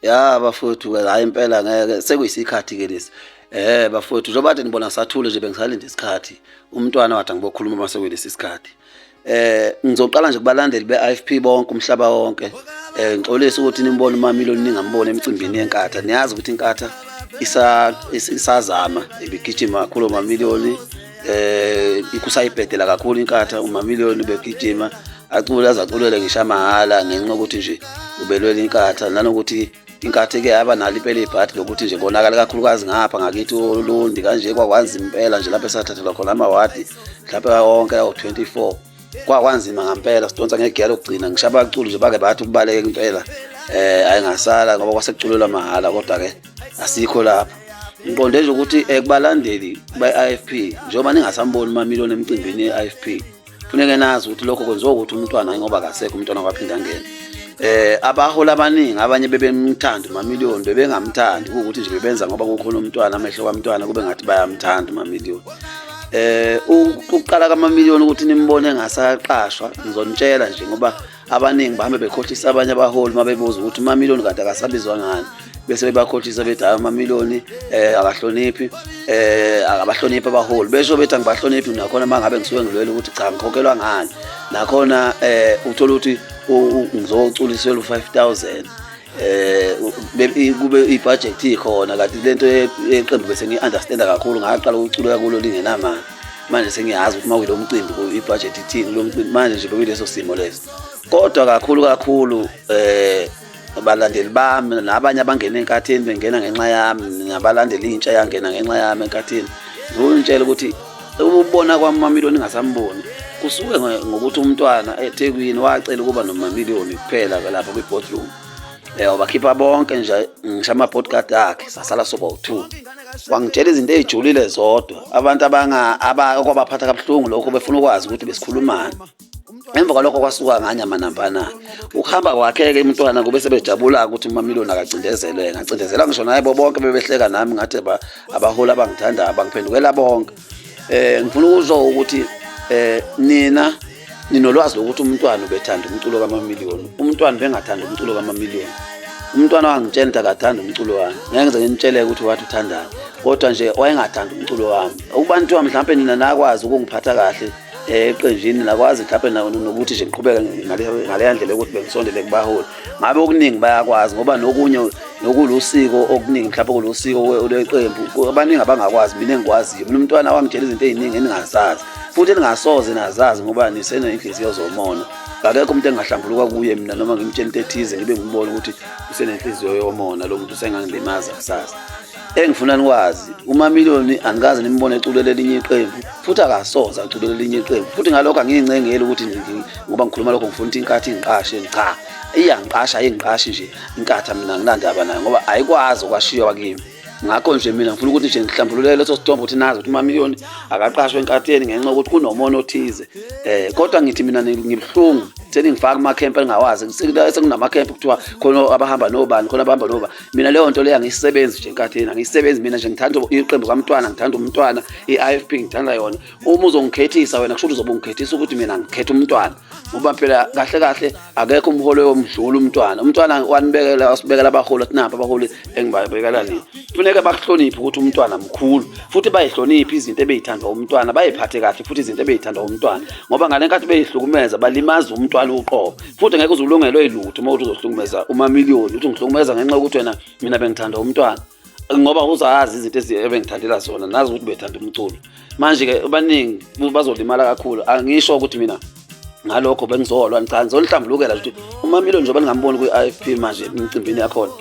Ya bafowethu ke, hayi impela ngeke sekuyisikhathi ke lesi. Bafowethu, njengoba kade nibona sathule nje, bengisalinde isikhathi. Umntwana wathi angibokhuluma uma sekuyilesi sikhathi. Ngizoqala nje kubalandeli be-IFP bonke umhlaba wonke. Ngixolisa ukuthi nimbone uMamiloni ningamboni emicimbini yeNkatha. Niyazi ukuthi iNkatha isazama ibigijima kakhulu uMamiloni. Ikusayibhedela kakhulu iNkatha, uMamiloni begijima acule azaculele ngisho amahhala ngenxa yokuthi nje ubelwela iNkatha, nanokuthi iNkatha ike yaba nalo impela ibhadi lokuthi nje konakala kakhulukazi ngapha ngakithi oLundi kanje, kwakwanzima impela nje lapho esathathelwa khona amawadi mhlawumbe wonke awu-24, kwakwanzima ngampela, sidonsa ngegiya lokugcina. Ngisho abaculi nje bake bathi ukubaleka impela, ayingasala ngoba kwasekuculelwa mahhala, kodwa-ke asikho lapho. Ngiqonde nje ukuthi kubalandeli be-IFP, njengoba ningasamboni uMamiloni emcimbini ye-IFP, funeke nazi ukuthi lokho kwenziwa ukuthi umntwana, ngoba akasekho umntwana kwaphinda angene. Abaholi abaningi abanye bebemthanda uMamiliyoni, bebengamthandi, kuwukuthi nje bebenza ngoba kukhona umntwana, amehlo kamntwana kube ngathi bayamthanda uMamiliyoni. Ukuqala kaMamiliyoni ukuthi nimbone engasaqashwa, ngizonitshela nje ngoba abaningi bahambe bekhohlisa abanye abaholi uma bebuza ukuthi uMamiliyoni kanti akasabizwa ngani, bese bebakhohlisa bethi hayi uMamiliyoni akahloniphi, akabahloniphi abaholi, besho bethi angibahloniphi. Nakhona uma ngabe ngisuke ngilwela ukuthi cha ngikhokhelwa ngani, nakhona uthola ukuthi ngizoculiselwa u-5000, kube i-budget ikhona, kanti lento yeqembu bese ngiyi-understanda kakhulu, ngaqala ukuculeka kulo lingenamali. Manje sengiyazi ukuthi uma kuyilo mcimbi i-budget ithini kulo mcimbi. Manje nje bekuyileso simo leso, kodwa kakhulu kakhulu abalandeli bami nabanye abangena enkathini bengena ngenxa yami, nabalandeli intsha yangena ngenxa yami enkathini, ngizonitshela ukuthi ukubona kwami uMamiliyoni ngingasamboni kusuke ngokuthi umntwana eThekwini wacela ukuba noMamiliyoni kuphela lapha kwi-boardroom. Wabakhipha bonke nje, ngisho ama-bodyguard akhe, sasala soba u-2. Wangitshela izinto ey'julile zodwa abantu okwabaphatha kabuhlungu lokho, befuna ukwazi ukuthi besikhulumani. Emva kwalokho kwasuka nganyama nambana ukuhamba kwakhe-ke umntwana, kube sebejabula ukuthi uMamiloni akacindezelwe, ngacindezela ngisho naye, bo bonke bebehleka nami, ngathi abaholi abangithandayo bangiphendukela bonke. Ngifuna ukusho ukuthi nina ninolwazi lokuthi umntwana ubethanda umculo kaMamiliyoni, umntwana bengathanda umculo kaMamiliyoni. Umntwana wangitshela ukuthi akathanda umculo wami, ngeke ngize nginitshele ukuthi wathi uthandani, kodwa nje wayengathanda umculo wami. Ukuba nithiwa mhlawumpe nina nakwazi ukungiphatha kahle eqenjini, nakwazi mhlawumpe nokuthi nje ngiqhubeke ngaleya ndlela yokuthi bengisondele kubaholi, ngabe okuningi bayakwazi, ngoba nokunye nokulusiko okuningi mhlawumpe kulusiko lweqembu abaningi abangakwazi, mina engikwaziyo. Mina umntwana wangitshela izinto ey'ningi eningazazi futhi eningasoze nazazi ngoba niseney'nhliziyo zomona. Akekho umuntu engahlambuluka kuye mina noma ngimtshela into ethize ngibe ngibone ukuthi usenenhliziyo yomona, lo muntu usengangilimaza kusasa. Engifuna nikwazi, uMamiliyoni angikaze nimbone eculele elinye iqembu, futhi akasoze aculele elinye iqembu. Futhi ngalokho angiyincengeli ukuthi ngoba ngikhuluma lokho ngifuna ukuthi iNkatha ingiqashe. Cha, iyangiqasha, ayingiqashi nje iNkatha, mina nginandaba nayo ngoba ayikwazi okwashiywa kimi. Ngakho nje mina ngifuna ukuthi nje ngihlambulule leso sithombe ukuthi nazi ukuthi uMamiliyoni akaqashwe enkatheni ngenxa yokuthi kunomona othize. Kodwa ngithi mina ngibuhlungu seningifaka kumakhempe engingawazi, sekunamakhempe kuthiwa khona abahamba nobani, khona abahamba nobani. Mina leyo nto leyo angiyisebenzi nje enkathini, angiyisebenzi. Mina nje ngithanda iqembu kamntwana, ngithanda umntwana, i-IFP ngithanda yona. Uma uzongikhethisa wena, kusho ukuthi uzobe ungikhethisa ukuthi mina ngikhetha umntwana, ngoba phela kahle kahle akekho umholi oyomdlula umntwana. Umntwana wanibekela, wasibekela abaholi, wathi nampa abaholi engibabekela nina. Kufuneka bakuhloniphe ukuthi umntwana mkhulu, futhi bayihloniphe izinto ebeyithandwa umntwana, bayiphathe kahle futhi izinto ebeyithandwa umntwana, ngoba ngale nkathi beyihlukumeza balimaza umntwana uqobo. Futhi ngeke uze ulungelwe yilutho uma uthi uzohlukumeza uMamiliyoni, uthi ungihlukumeza ngenxa yokuthi wena mina bengithanda umntwana, ngoba uzazi izinto ebengithandela zona, nazi ukuthi bethanda umculo. Manje-ke abaningi bazolimala kakhulu. Angisho ukuthi mina ngalokho bengizolwa, cha, ngizonihlambulukela nje ukuthi uMamiliyoni njengoba ningamboni kwi-IFP manje emicimbini yakhona,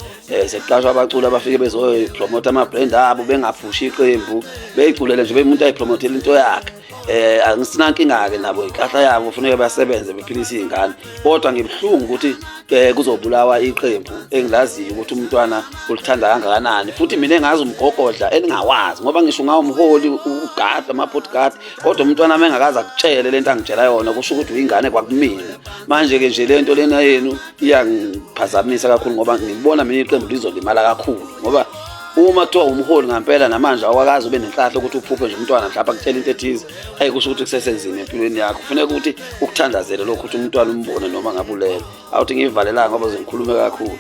sekuqashwa abaculi abafike bezoyipromotha ama-brand abo, bengaphushi iqembu, beyiculele nje, umuntu ayipromothele into yakhe. Angisinankinga-ke nabo, inhlahla yabo, kufuneka basebenze bephilise iy'ngane, kodwa ngibuhlungu ukuthi kuzobulawa iqembu engilaziyo ukuthi umntwana ulithanda kangakanani, futhi mina engazi umgogodla eningawazi, ngoba ngisho ungawumholi ugada ama-bodyguard, kodwa umntwana uma engakaze akutshele lento angitshela yona, kusho ukuthi uyingane kwakumina. Manje-ke nje lento lena yenu iyangiphazamisa kakhulu, ngoba ngibona mina iqembu lizolimala kakhulu, ngoba uma kuthiwa umholi ngampela namanje awakazi ube nenhlahla ukuthi uphuphe nje umntwana mhlawumbe akutshela into ethize, ayi kusho ukuthi kusesenzima empilweni yakho. Kufuneka ukuthi ukuthandazele lokhu ukuthi umntwana umbone noma ngabe ulele. Awuthi ngiyivalelanga ngoba zengikhulume kakhulu.